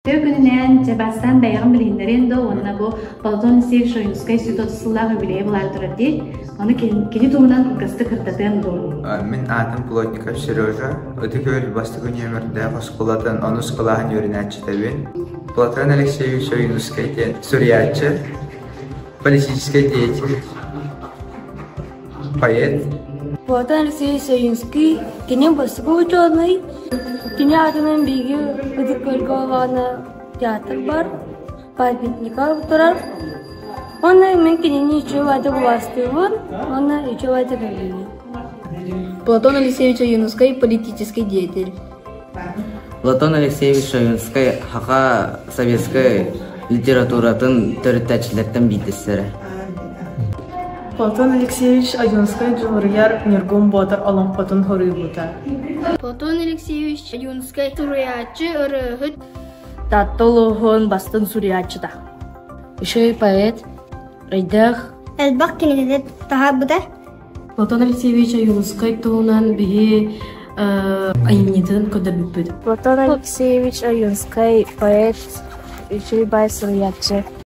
Үтүө күнүнэн, дьэ бастаан бэйэҕин билиһиннэриэн доо уонна бу Платон Алексеевич Ойуунускай 130 сыллаах юбилейа буолаары турар дии. Ону кини туһунан кылгастык ырдатыан дуу. Мин аатым Плотников Сережа. Ытык Күөл бастакы нүөмэрдээх оскуолатын онус кылааһын үөрэнээччитэбин. Платон Алексеевич Ойуунускай диэн суруйааччы, политическай деятель, поэт. Платон Алексеевич Ойуунский кини бастакы учуонай. Кини аатынан биһиги Ытык Күөлгэ олоҕуна театр бар, памятника турар. Уонна мин кинини үчүгэй ааты убаастыыбын уонна үчүгэй ааты көрүүбүн. Платон Алексеевич Ойуунускай политический деятель. Платон Алексеевич Ойуунскай саха советскай литературатын төрүттээччилэртэн биирдэстэрэ. Платон Алексеевич Ойуунскай Дьулуруйар Ньургун Боотур олоҥхотун хоруйбута. Платон Алексеевич Ойуунскай суруйааччы, ырыаһыт. Таатта улууһун бастыҥ суруйааччыта. Үчүгэй поэт, өйдөөх. Элбэх кинигэни таһаарбыта. Платон Алексеевич Ойуунускай туһунан биһи айымньытын көрдөрбүппүт. Платон Алексеевич Ойуунскай поэт, үчүгэй баай суруйааччы.